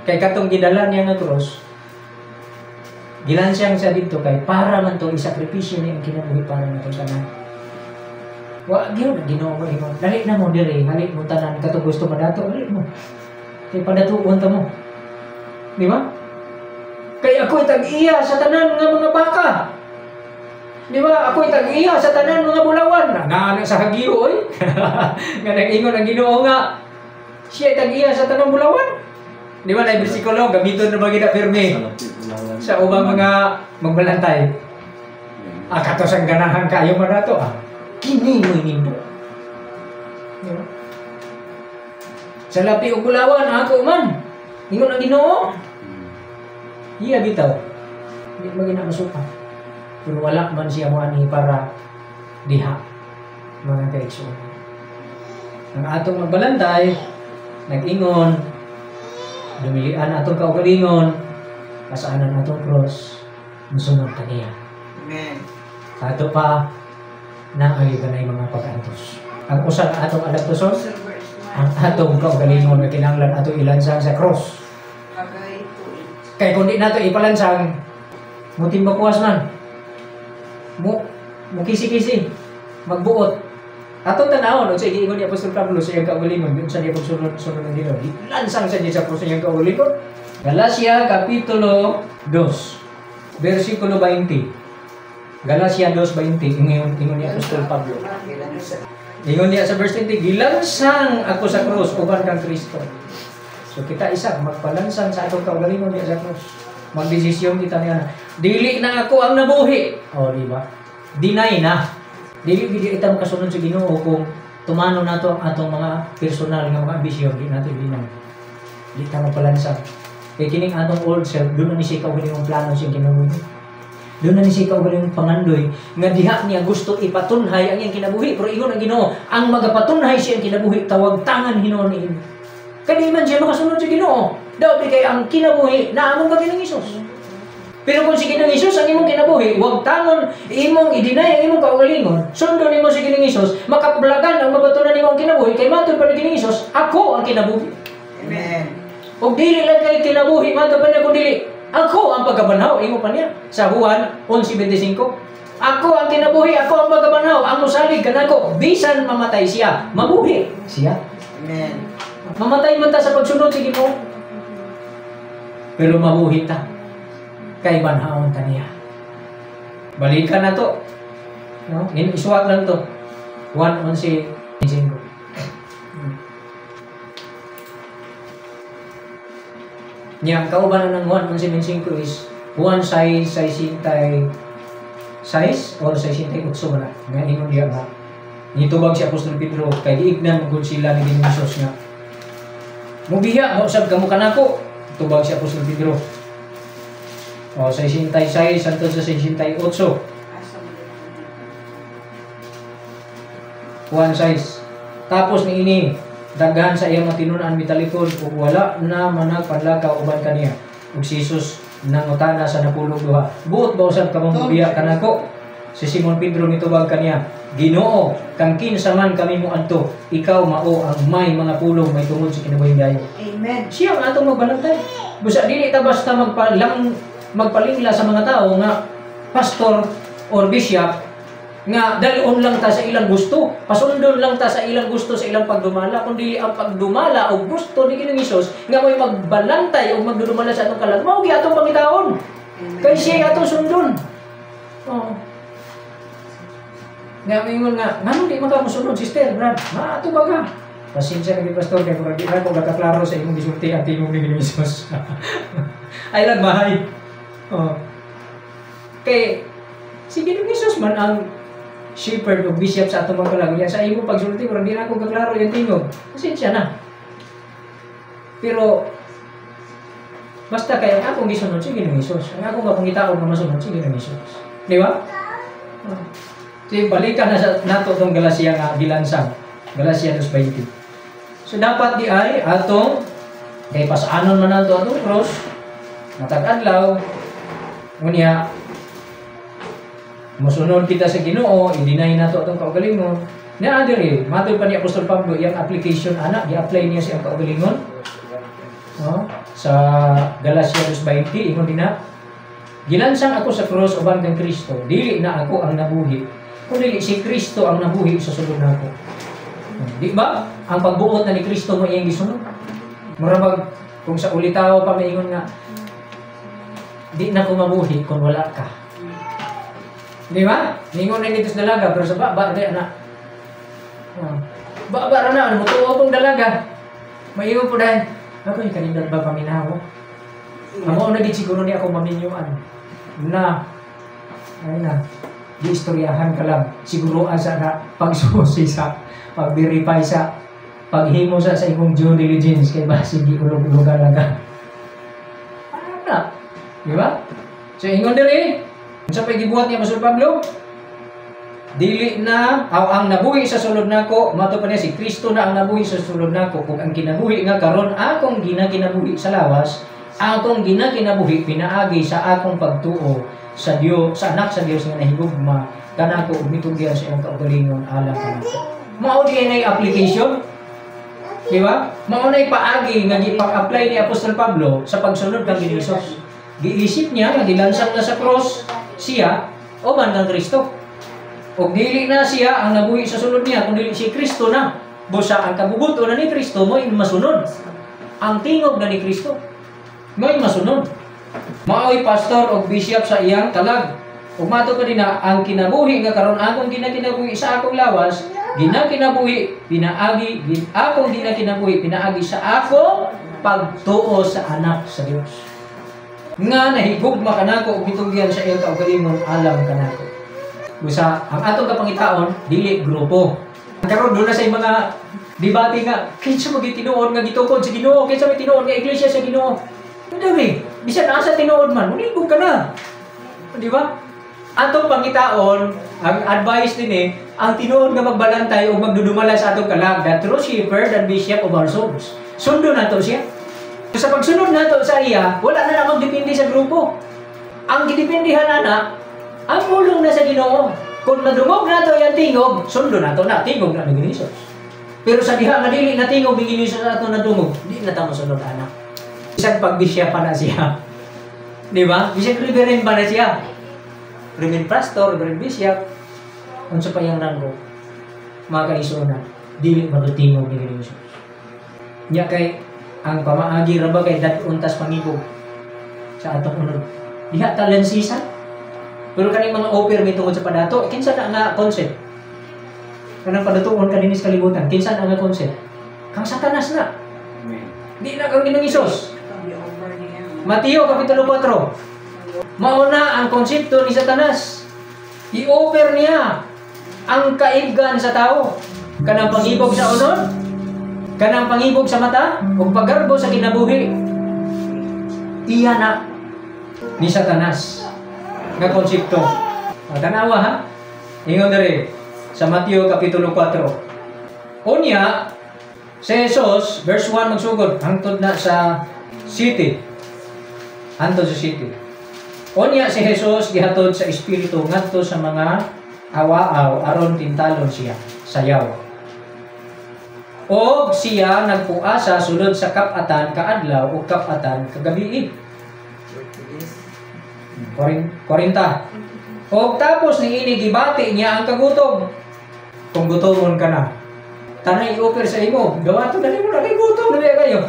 Kay katong gidala niya nga cross, gilansang siya didto kay para man to isakripisyo niya ang kinabuhi para natong tanan. Wa gyud ang Ginoo mo ingon. Dali na mo diri, hali mo tanan katong gusto padato, dali mo. Kay padatuon ta mo. Di ba? Kay ako'y tag-iya sa tanan nga mga baka. Di ba? Ako'y tag-iya sa tanan mga bulawan. Naana sa Hageo oy. Nga nag-ingon ang Ginoo nga siya tag-iya sa tanang bulawan. Di ba na bersikulo gamiton na ba gid pirmi sa ubang mga magbalantay. Ah, kato sang ganahan kayo man nato ah. Kini mo'y nindot. Di ba? Sa lapi og bulawan ako man. Ingon ang Ginoo. Iya bitaw. Di man gina masuka. Pero wala man siya mo ani para diha mga kaigsoon. Ang atong magbalantay nag-ingon, dumilian atong kaugalingon, pasaanan atong cross, musunod ta niya. Amen. Sa ato pa, naay ganay mga pag-antos. Ang usa nga atong alantoson, ang atong kaugalingon nga kinahanglan atong ilansang sa cross. Kay kung di nato ipalansang, mutimbakuas man. Mo mukisi-kisi, magbuot. Atong tanawon, unsa giingon ni Apostol Pablo sa iyang kaugalingon, unsa niya pagsunod-sunod ng Ginoo. Gilansang sa niya sa cross sa iyang kaugalingon. Galacia kapitulo 2, versikulo 20. Galacia 2:20, ingon ni Apostol Pablo. Ingon niya sa verse 20, gilansang ako sa krus uban kang Kristo. So kita isa magpalansang sa atong kaugalingon diya sa krus. Magdesisyon kita niya. Dili na ako ang nabuhi. O, di ba? Deny na. Dili gid ita makasunod sa Ginoo kung tumano nato ang atong mga personal nga mga ambisyon, di nato i-deny. Di ta magpalansang. Kay kining atong old self, doon na ni siya kaugalingong plano siyang kinabuhi. Doon na ni siya kaugalingong pangandoy nga diha niya gusto ipatunhay ang iyang kinabuhi. Pero ingon ang Ginoo, ang magapatunhay siyang kinabuhi, tawag tangan hinuon ni ini. Kay di man siya makasunod sa Ginoo. Daw di kay ang kinabuhi na among kang Hesus. Pero kung si Ginoong Hesus ang imong kinabuhi, wag tangon imong i-deny ang imong kaugalingon, sundon nimo si Ginoong Hesus, makablagan ang mabatunan nimo ang kinabuhi, kay matod pa ni Ginoong Hesus, ako ang kinabuhi. Amen. Og dili lang kay kinabuhi, matod pa niya kung dili, ako ang pagkabanhaw, ingon pa niya sa Juan 11:25. Ako ang kinabuhi, ako ang pagkabanhaw, ang musalig kanako, bisan mamatay siya, mabuhi siya. Amen. Mamatay man ta sa pagsunod sa Ginoo. Pero mabuhi ta. Kay banhaon ta niya. Balikan na to. No? Isuwat lang to. 1:11:5. Niya, ang kauban na ng 1:11:5 is 1 size, 6 size or 68 ba na? Nga ingon diya nga. Nitubag si Apostol Pedro kay giignan mo gud sila ni Ginoong Hesus nga. Mubiya, mausab kamo kanako. Tubag si Apostol Pedro. O, 66 hangtod sa 68. 1 size. Tapos ni ini, daghan sa iyang matinunan mitalikod ug wala na managpanlakaw uban kaniya. Ug si Jesus nangutana sa napulog duha. Buot ba usab kamong mubiya kanako? Si Simon Pedro nitubag kaniya, Ginoo, kang kinsa man kami moadto, ikaw mao ang may mga pulong may tungod sa kinabuhing dayon. Amen. Siya ang atong magbalantay. Busa dili ta basta magpalingla sa mga tao nga pastor or bishop nga dalon lang ta sa ilang gusto, pasundon lang ta sa ilang gusto sa ilang pagdumala, kundi ang pagdumala og gusto ni Ginoong Hesus nga mo'y magbalantay og magdudumala sa atong kalag, mao gyud atong pangitaon. Kay siya atong sundon. Oh. Nga moingon nga, nganong di man ka mosunod, sister, brad? Maato ba ka? Pasensya na gyud, pastor, kay murag di ra ko gakaklaro sa imong gisulti ang tingog ni Ginoong Hesus. Ay lang mahay. Oh. Kay si Ginoong Hesus man ang shepherd o bishop sa atong mga kalag. Yan sa imong pagsulti murag di na ko kaklaro yung tingog. Pasensya na. Pero basta kay ang akong gisunod si Ginoong Hesus. Ang akong mapangitaon nga masunod si Ginoong Hesus. Di ba? Oh. So, balikan na sa nato tong Galacia nga gilansang. Galacia 2:20. So dapat di ay atong kay pasaanon man nato atong cross matag adlaw unya mosunod kita sa Ginoo, i-deny nato atong kaugalingon. Naa diri, matod pa ni Apostol Pablo iyang application ana, gi-apply niya siyang kaugalingon. No? Sa Galacia 2:20 ingon dinha, gilansang ako sa cross uban kang Kristo, dili na ako ang nabuhi, kundi si Kristo ang nabuhi sa sulod nako. Di ba? Ang pagbuot na ni Kristo mo iyang gisunod. Mura bag kung sa ulitaw pa maingon nga di na ko mabuhi kung wala ka. Di ba? Ningon na nito sa dalaga pero sa baba di na. Baba ra na ano mutuo pong dalaga. Maingon po dahil ako kanindot ba paminaw? Amo na gid siguro ni ako maminyuan na ay na giistoryahan ka lang siguro asa na pagsusi sa pag-verify sa paghimo sa imong due diligence kay basig giulog-ulogan lang ka. Ana, di ba? So ingon diri, unsa pay gibuhat ni Apostol Pablo? Dili na aw ang nabuhi sa sulod nako, mato pa niya si Kristo na ang nabuhi sa sulod nako ug ang kinabuhi nga karon akong ginakinabuhi sa lawas, akong ginakinabuhi pinaagi sa akong pagtuo sa Dios, sa anak sa Dios nga nahigugma kanako ug mitugyan sa iyang kaugalingon alang kanako. Mao di nay application. Di ba? Mao nay paagi nga gipag-apply ni Apostol Pablo sa pagsunod kang Ginoong Hesus. Giisip niya nga gilansang na sa cross siya uban kang Kristo. Og dili na siya ang nabuhi sa sulod niya kundi si Kristo na. Busa ang kabubuto na ni Kristo mo'y masunod. Ang tingog na ni Kristo mo'y masunod. Mao'y pastor og bishop sa iyang kalag. Ug mato pa din na ang kinabuhi nga karon akong ginakinabuhi sa akong lawas, ginakinabuhi pinaagi akong ginakinabuhi pinaagi sa akong pagtuo sa anak sa Dios. Nga nahigugma kanako ug mitugyan sa iyang kaugalingon alang kanako. Busa ang atong kapangitaon dili grupo. Karon duna sa mga debate nga kinsa man tinuod nga gitukod sa Ginoo, kinsa may tinuod nga iglesia sa Ginoo. Hindi, bisan asa tinuod man, mulibog ka na. Di ba? Atong pangitaon, ang advice din eh, ang tinuod nga magbalantay o magdudumala sa atong kalag, the true shepherd and bishop of our souls. Sundo nato siya. Sa pagsunod nato sa iya, wala na na magdepende sa grupo. Ang gidependehan na na, ang pulong na sa Ginoo. Kung madungog nato yang tingog, sundo nato na, tingog na ni Jesus. Pero sa diha nga dili na tingog ni Jesus ato nadungog, di na ta mosunod ana. Bisan pagbisya pa na siya. Di ba? Bisan reverend pa na siya. Reverend pastor, reverend bishop, unsa pa iyang ranggo? Mga kaisunan, dili madutingog ni Jesus. Nya kay ang pamaagi ra ba kay dad-on tas pangibog sa atong unod. Diha ta lensisan. Pero kaning mga offer mi tungod sa padato, kinsa na nga concept? Kanang padatuon ka dinhi sa kalibutan, kinsa na nga concept? Kang Satanas na. Amen. Di na kang Ginoong Hesus. Pag-over niya. Mateo Kapitulo 4. Mauna ang konsepto ni Satanas. I-offer niya ang kaibgan sa tao. Kanang pangibog sa unod, kanang pangibog sa mata, ug paggarbo sa kinabuhi. Iya na ni Satanas nga konsepto. O, tanawa ha. Ingon diri sa Mateo Kapitulo 4. Unya, si Jesus, verse 1 magsugod, hangtod na sa city. Hangtod sa city. Unya si Jesus gihatod sa Espiritu ngadto sa mga awaaw aron tintalon siya sayaw. Og siya nagpuasa sulod sa kap-atan kaadlaw ug kap-atan kagabii. 40 days. 40. Og tapos niini gibati niya ang kagutom. Kung gutomon ka na, tanay i-offer sa imo, gawato na nimo na kay gutom na kayo.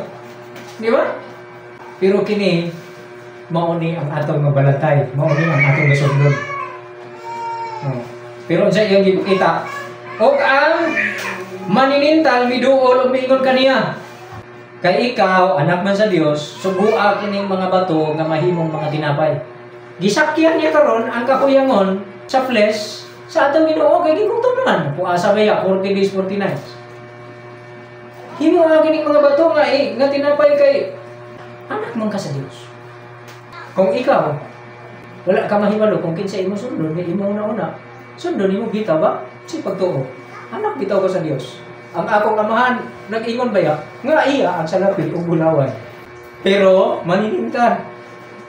Di ba? Pero kini mao ni ang atong mabalantay, mao ni ang atong gasundon. Oh. Pero unsa iyang gipakita? Og ang maninintal miduol og miingon kaniya. Kay ikaw, anak man sa Dios, sugua kining mga bato nga mahimong mga tinapay. Gisakyan niya karon ang kahuyangon sa flesh sa atong Ginoo kay gigutom naman. Puasa ba ya 40 days 40 nights. Himo ang kining mga bato nga eh, nga tinapay kay anak man ka sa Dios. Kung ikaw wala ka mahibalo kung kinsa imo sundon, may imong una-una, sundon nimo bitaw ba? Si pagtuo. Anak bitaw ko sa Dios. Ang akong amahan nag-ingon ba ya nga iya ang salapi ug bulawan. Pero maninintan.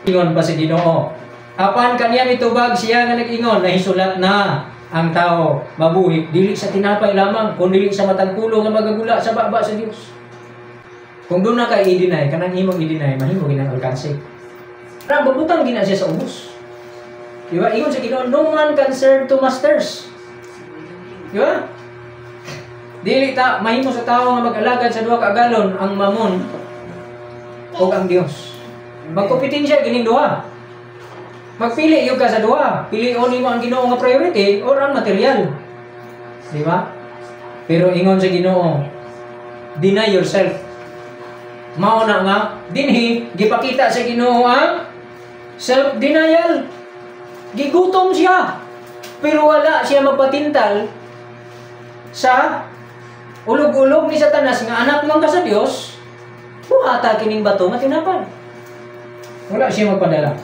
Ingon pa si Ginoo. Apan kaniya mitubag siya nga nag-ingon, nahisulat na ang tao mabuhi dili sa tinapay lamang kundi sa matag pulong nga magagula sa baba sa Dios. Kung duna ka i-deny, kanang imong i-deny, mahimo ginang alkanse. Pero babutang gina siya sa ubos. Di ba? Ingon sa Ginoo, no man can serve two masters. Di ba? Dili ta mahimo sa tao nga mag-alagad sa duha ka agalon, ang mamon o ang Dios. Magkompetensya gining duha. Magpili gyud ka sa duha. Pilion nimo ang Ginoo nga priority or ang material. Di ba? Pero ingon sa Ginoo, deny yourself. Mao na nga dinhi gipakita sa Ginoo ang self-denial. Gigutom siya. Pero wala siya magpatintal sa ulog-ulog ni Satanas nga anak man ka sa Dios, buhata kining bato nga tinapay. Wala siya magpadala.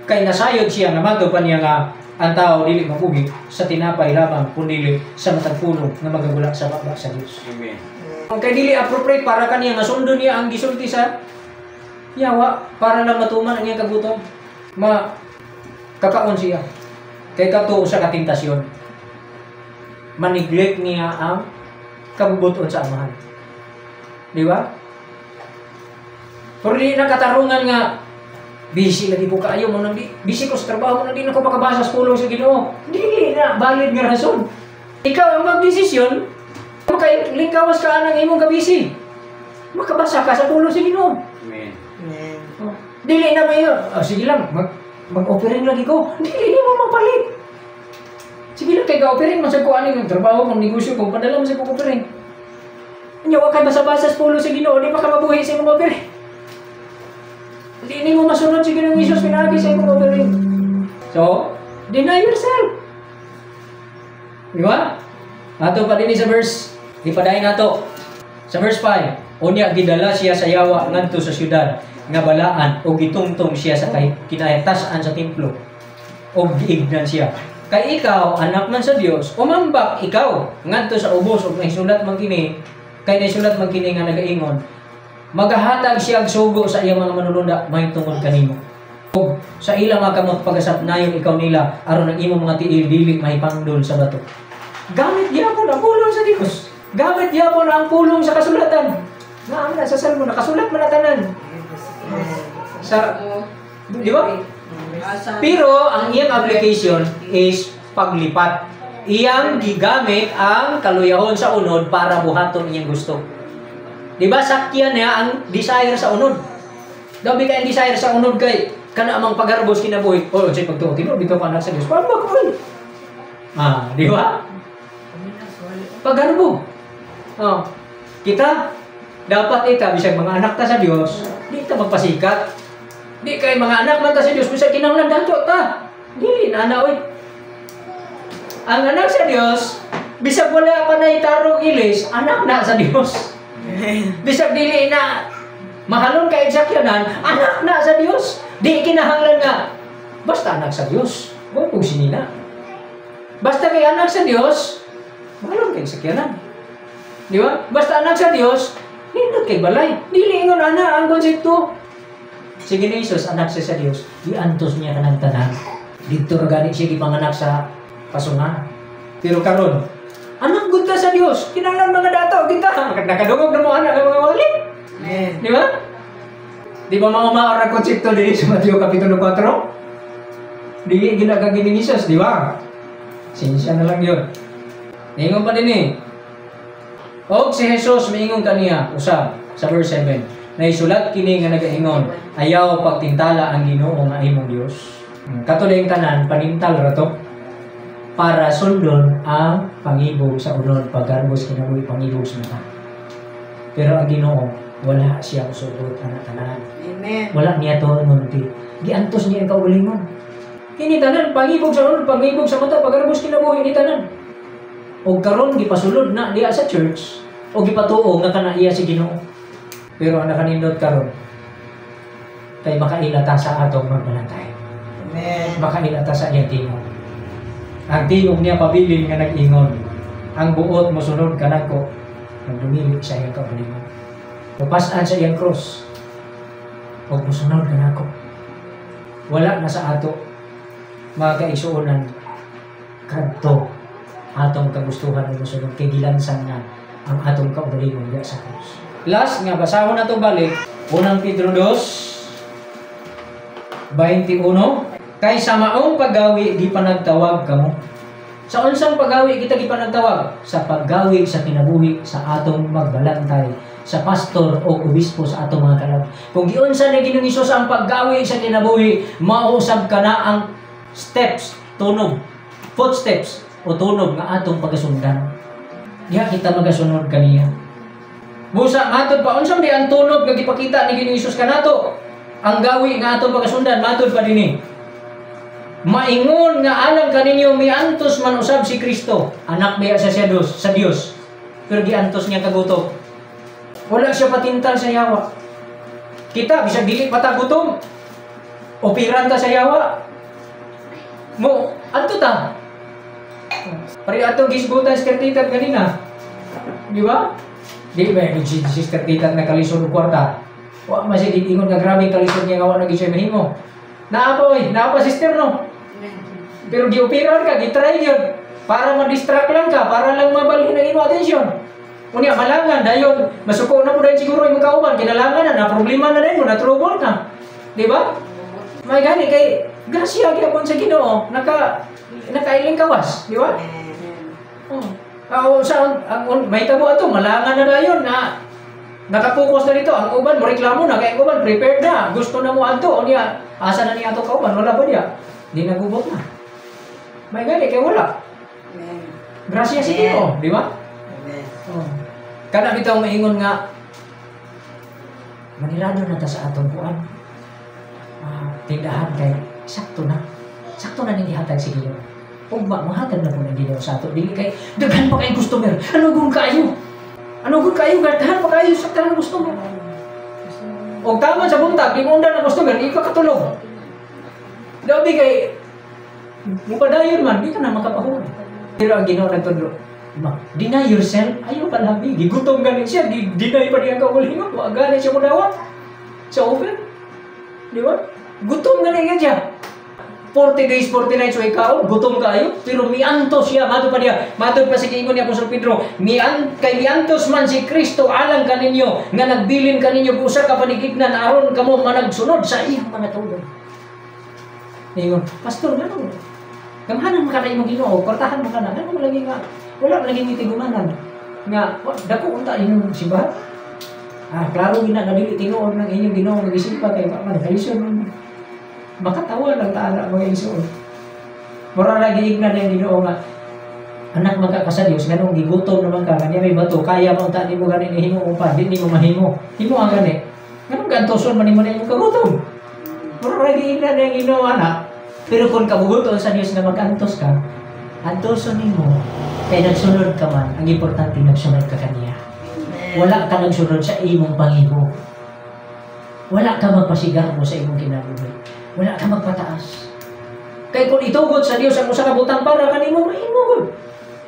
Kay nasayod siya nga mato pa niya nga ang tao dili mabuhi sa tinapay lamang kundi sa matag pulong nga magagula sa baba sa Dios. Amen. Kay dili appropriate para kaniya nga sundon niya ang gisulti sa yawa para lang matuman ang iyang kagutom. Ma kakaon siya. Kay katuo sa katentasyon. Maniglect niya ang kabubuton sa amahan. Di ba? Pero di na katarungan nga busy lagi ko kaayo mo nang di busy ko sa trabaho mo nang di na ko makabasa sa pulong sa Ginoo. Dili na valid nga rason. Ikaw ang magdesisyon, makalingkawas ka anang imong kabisi. Makabasa ka sa pulong sa Ginoo. Amen. Amen. Oh, dili na mayo. Oh, sige lang, mag-offering lagi ko. Dili nimo mapalit. Sige lang kay ga-offering man sa ko ani ng trabaho kong negosyo kong padala mo sa kong offering. Nya wa kay basa-basa sa pulong sa Ginoo, di pa ka mabuhi sa imong offering. Di nimo masunod sa Ginoong Hesus pinaagi sa imong offering. So, deny yourself. Di ba? Ato pa din sa verse, ipadayon nato. Sa verse 5, unya gidala siya sa yawa ngadto sa syudad nga balaan o gitungtong siya sa kay kinatasan sa templo o giignan siya. Kay ikaw, anak man sa Dios, umambak ikaw ngadto sa ubos ug nahisulat man kini, kay nahisulat man kini nga nagaingon, magahatag siya og sugo sa iyang mga manulunda mahitungod kanimo. Ug sa ilang mga kamot pagasapnayon ikaw nila aron ang imong mga tiil dili mahipangdol sa bato. Gamit gyapon ang pulong sa Dios. Gamit gyapon ang pulong sa kasulatan. Nga na sa Salmo nakasulat man na tanan. Sa di ba? Pero ang iyang application is paglipat. Iyang gigamit ang kaluyahon sa unod para buhaton iyang gusto. Di ba sakyan niya ang desire sa unod? Dabi kay ang desire sa unod kay kana amang pagarbos kinabuhi. Oh, unsay pagtuo tinuod bitaw ka anak sa Dios. Paano ba? Ah, di ba? Pagharbo. Oh. Kita dapat ita bisag mga anak ta sa Dios, di ta magpasikat. Di kay mga anak man ta sa Dios bisag kinahanglan dato ta. Dili na ana oy. Ang anak sa Dios, bisag wala pa na itarong ilis, anak na sa Dios. Bisag dili na mahalon kay sakyanan, anak na sa Dios. Di kinahanglan nga basta anak sa Dios. Wa pug sinina. Basta kay anak sa Dios, mahalon kay sakyanan. Di ba? Basta anak sa Dios, nindot kay balay. Dili ingon ana ang konsepto. Sige ni Jesus, anak siya sa Dios, giantos niya kanang tanan. Didto ra gani siya gipanganak sa pasungan. Pero karon, anak gud ta sa Dios, kinahanglan mga dato kita. Nakadungog na mo anak ng mga wali. Amen. Di ba? Di ba mga maara konsepto diri sa Mateo Kapitulo 4? Di ginagagi ni Jesus, di ba? Sinsya na lang yun. Ningon pa din eh. Og si Jesus miingon kaniya, usab, sa verse 7, naisulat kini nga nagaingon, ayaw pagtintala ang Ginoo nga imong Dios. Kato yung tanan, panintal ra to para sundon ang pangibog sa unod, pagarbos kinabuhi pangibog sa mata. Pero ang Ginoo, wala siya usugot ana tanan. Amen. Wala niya to nunti. Giantos niya ang kaugalingon. Kini tanan pangibog sa unod, pangibog sa mata, pagarbos kinabuhi ni tanan. Og karon gipasulod na diya sa church o gipatuo nga kana iya si Ginoo. Pero ang nakanindot karon kay makaila ta sa atong magbalantay. Amen. Makaila ta sa iyang tingog. Ang tingog niya pabilin nga nag-ingon. Ang buot mosunod kanako nagdumili sa iyang kaugalingon. Mupas-an sa iyang cross og mosunod kanako. Wala na sa ato mga kaigsuonan kadto atong kagustuhan og mosunod kay gilansang na ang atong kaugalingon diya sa cross. Last nga basahon nato balik unang Pedro 2:21, kay sa maong paggawi gipanagtawag kamo. Sa unsang paggawi kita gipanagtawag? Sa paggawi sa kinabuhi sa atong magbalantay, sa pastor o obispo sa atong mga kalag. Kung giunsa ni Ginoong Hesus ang paggawi sa kinabuhi, mausab ka na ang steps, tunog, footsteps o tunog nga atong pagasundan. Diha kita magasunod kaniya. Busa matod pa unsang di ang tunog nga gipakita ni Ginoong Hesus kanato? Ang gawi nga atong pagasundan matod pa dinhi. Maingon nga alang kaninyo miantos man usab si Kristo. Anak biya siya sa Dios. Pero giantos niya kagutom. Wala siya patintal sa yawa. Kita bisag dili pa ta gutom. Opiran ta sa yawa. Mo anto ta. Pare atong gisgutan sa Sister kanina. Di ba? Di ba si Sister Titat na kalisod og kwarta? Wa man siya giingon nga grabe kalisod niya nga wa na gyud siya mahimo. Naa pa oy, naa pa sister no. Pero gioperan ka, gitry yun. Para ma-distract lang ka, para lang mabalhin ang imong atensyon. Unya malangan dayon, masuko na mo dayon siguro imong kauban, kinalangan na, na problema na dayon mo, na trouble na. Di ba? May gani kay grasya gyapon sa Ginoo, nakailing kawas, di ba? Amen. Oh. Sa ang may tabo ato, malangan na dayon na nakapokus na dito ang uban mo reklamo na kay ang uban prepared na, gusto na mo adto, unya asa na niya ato kauban, wala ba niya? Di nagubot na. May gani kay wala. Amen. Grasya sa Ginoo, di ba? Amen. Oh. Kana bitaw maingon nga manirado na ta sa atong kuan. Tindahan kay sakto na. Sakto na ning gihatag sa Ginoo. Ugma, mahatag na po ng Ginoo sa ato. Dili kay daghan pa kay customer. Ano gun kayo? Ano gun kayo? Daghan pa kayo sa tanang customer. Og tama sa buntag, di mo undang na customer, di ka katulog. Labi kay mupadayon man, di ka na makapahuway. Pero ang Ginoo nagtudlo, deny yourself, ayaw pa labi. Gigutom gani siya, deny pa niya ang kaugalingon. Wa gani siya mudawat sa open. Di ba? Gutom gani nga siya. 40 days, 40 nights, way kaon, gutom kayo, pero miantos siya, mato pa niya, matod pa sa giingon ni Apostol Pedro, kay miantos man si Kristo alang kaninyo, nga nagbilin kaninyo usa ka panigignan aron kamo managsunod sa iyang mga tulong. Ingon, "Pastor, ngano? Gamhanan man ka na imong Ginoo, kwartahan man ka na, ngano lagi nga, wala lagi mitigumanan, nga, dako unta inyong simbahan?" Ah, klaro gina nga dili tinuod ng inyong Ginoo nga gisimba kay wa man kalisod man. Makatawa lang ta ana, mga igsoon. Mura lagi ignan ng Ginoo nga anak man ka sa Dios, nganong gigutom naman ka, kanya may bato, kaya mo unta nimo gani ni himo pa, di nimo mahimo. Himo ang gani. Nganong gantoson man nimo na imong kagutom? Mura lagi ignan ng Ginoo ana. Pero kung kabuguton sa Dios na mag-antos ka, antoson nimo kay nagsunod ka man, ang importante nagsunod ka kaniya. Wala ka nagsunod sa imong panghimo. Wala ka magpasigarbo sa imong kinabuhi. Wala ka magpataas. Kay kung itugot sa Dios ang usa ka butang para kanimo, mahimo gud.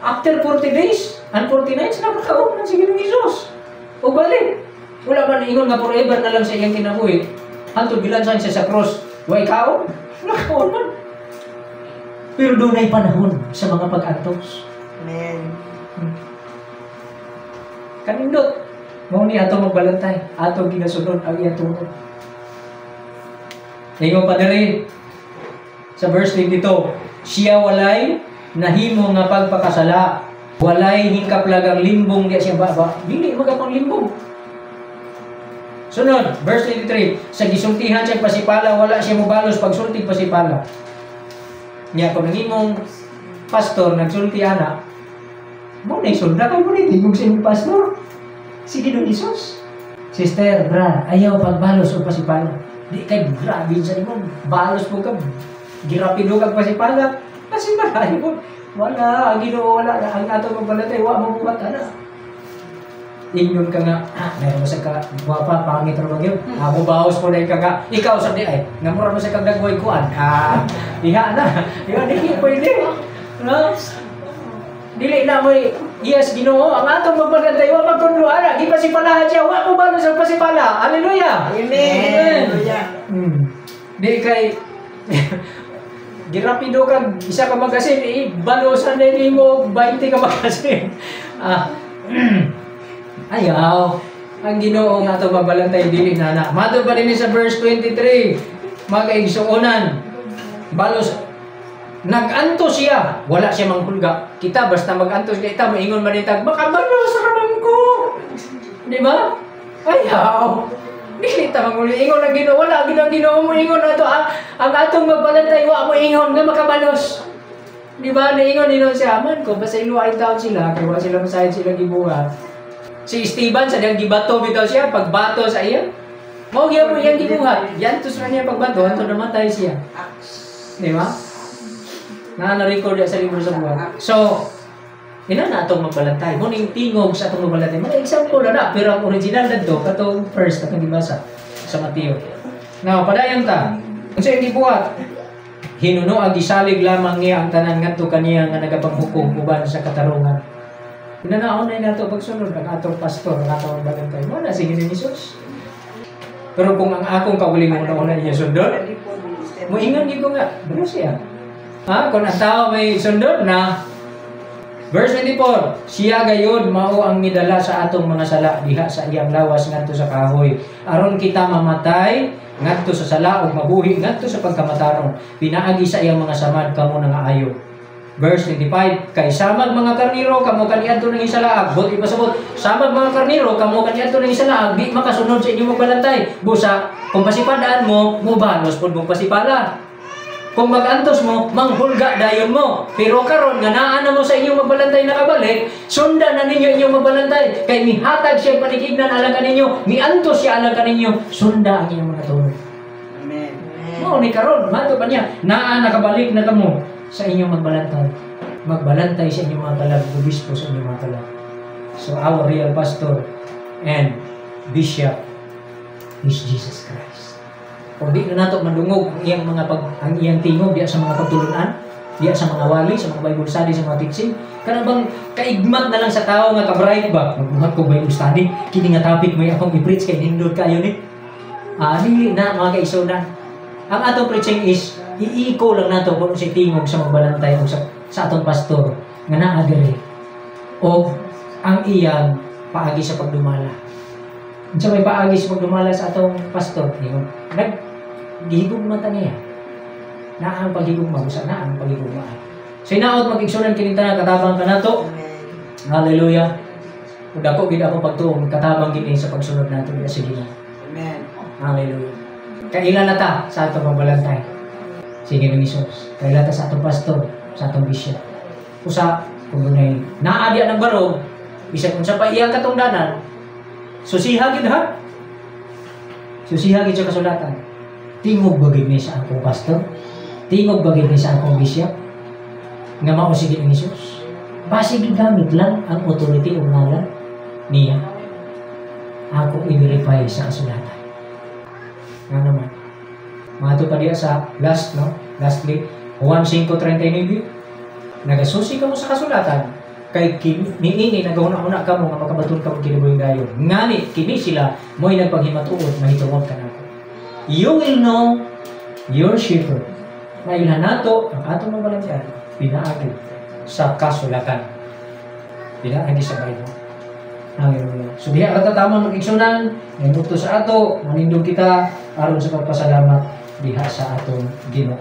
After 40 days and 40 nights, nakakaon man si Ginoong Hesus. O balik, wala man ingon nga forever na lang sa iyang kinabuhi. Hantod gilansan siya sa cross, way kaon, wala kaon man. Pero dunay panahon sa mga pag-antos. Amen. Kanindot, mao ni ato magbalantay, ato ginasunod ang iyang tunog. Ingon pa diri sa verse 22, siya walay nahimo nga pagpakasala, walay hingkaplag ang limbong diya siya baba, dili magapanglimbong. Sunod, verse 23, sa gisultihan siya pasipala, wala siya mobalos pagsulti pasipala. Nya kung ang imong pastor nagsulti ana, mo na sunda kay mo ni tingog sa imong pastor. Sige Ginoong Hesus. Sister, bra, ayaw pagbalos o pasipala. Di kay grabe sa imo, balos mo ka, girapido kag pasipala. Kasi malayo mo. Wala, ang Ginoo wala, ang ato magbalantay, wa mo buhat ana. Ingnon ka nga, meron mo sa ka, guwapa, pangit ra gyud. Ako baos mo na ka nga, ikaw sa di ay, ngamura mo sa kag dagway kuan. Ah, diha na. Diha dili pwede. No? Dili na mo yes Ginoo, ang atong magbalantay wa magtudlo ana, gipasipalahan siya, wa mo balos ang pasipala. Hallelujah. Amen. Hallelujah. Di kay girapido kag isa ka magasin, eh, balosan na nimo 20 ka magasin. Ah. Ayaw. Ang Ginoo nga ato mabalantay dili na na. Mato pa din sa verse 23, mga kaigsuonan, balos nag-antos siya, wala siya manghulga. Kita basta mag-antos kita moingon man tag makabalos ra man ko. Di ba? Ayaw. Dili ta manghulga. Ingon ang Ginoo, wala gid ang Ginoo mo ingon ato ang atong magbalantay wa mo ingon nga makabalos. Di ba? Naingon nino siya man ko basta iluwain taon sila kay wa sila masayod sila gibuhat. Si Esteban sa diyang gibato bitaw siya pagbato sa iya. Mao gyud mo iyang gibuhat. Yantos man niya pagbato anto namatay siya. Di ba? Na na-record sa libro sa buhay. So, ina na atong magbalantay. Mo ning tingog sa atong magbalantay. Mga example na na, pero ang original ngadto katong first atong gibasa sa Mateo. Now, padayon ta. Unsa iyang gibuhat? Hinuno ang gisalig lamang niya ang tanan ngadto kaniya nga nagapanghukom uban sa katarungan. Inanaon na nato pagsunod ang atong pastor, ang atong magbalantay. Mo na sige ni Jesus. Pero kung ang akong kaugalingon una niya sundon, moingon gyud ko nga, bro siya. Ha? Kung ang tao may sundon na. Verse 24, siya gayod mao ang midala sa atong mga sala diha sa iyang lawas ngadto sa kahoy aron kita mamatay ngadto sa sala ug mabuhi ngadto sa pagkamataron, pinaagi sa iyang mga samad kamo nangaayo. Verse 25, kay samag mga karniro kamo kaniadto nang isalaag, but ipasabot, samag mga karniro kamo kaniadto nang isalaag, di makasunod sa inyong magbalantay. Busa kung pasipadaan mo, mobalos pud mong pasipala. Kung mag-antos mo, manghulga dayon mo. Pero karon nga naa na mo sa inyong magbalantay nakabalik, sundan na ninyo inyong magbalantay. Kay mihatag siya panikignan alang kaninyo, miantos siya alang kaninyo, sunda ang inyong mga tuloy. Amen. Mao ni karon, mato pa niya, naa nakabalik na kamo. Sa inyong magbalantay. Magbalantay sa inyong mga kalag, obispo sa inyong mga kalag. So our real pastor and bishop is Jesus Christ. Kung di na nato madungog ang iyang tingog diya sa mga pagtulunan, diya sa mga wali, sa mga Bible study, sa mga teaching, kanang bang kaigmat na lang sa tao nga kabright ba? Magbuhat ko Bible study, kini nga topic may akong i-preach kay nindot kayo ni. Ah, dili na, mga kaigsuonan. Ang atong preaching is iiko lang nato kung si tingog sa magbalantay o sa atong pastor nga naa diri o ang iyang paagi sa pagdumala. Unsa may paagi sa pagdumala sa atong pastor? Ingon, nag gihigugma ta niya. Naa ang paghigugma, usa na ang paghigugma. So hinaot, mga kaigsuonan, kining tanan katabang kanato. Amen. Hallelujah. Ug dako gid akong pagtuo, katabang gid sa pagsunod nato diya sa Ginoo. Amen. Hallelujah. Kaila na ta sa atong pagbalantay. Sige ng Isus. Kaila ta sa atong pastor, sa atong bishop. Usa, kung dunay naa diya ng barog, bisan unsa pa iyang katungdanan, susiha gid ha. Susiha gid sa kasulatan. Tingog ba gid ni sa akong pastor? Tingog ba gid ni sa akong bishop? Nga mao si Ginoong Hesus. Basig gigamit lang ang authority ug ngalan niya. Ako i-verify sa kasulatan. Nga naman. Mga pa diya sa last, no? Lastly, Juan 5.39. Nagasusi kamo sa kasulatan, kay niini nagahuna-huna kamo nga makabaton kamo kinabuhing dayon. Ngani, kini sila mo'y nagpaghimatuod mahitungod kanako. You will know your shepherd. Mailhan nato ang atong mga balantay pinaagi sa kasulatan. Pinaagi sa Bible. Hallelujah. So diha ka tama, mga kaigsuonan, nangutto sa ato, manindog kita aron sa pagpasalamat diha sa atong Ginoo.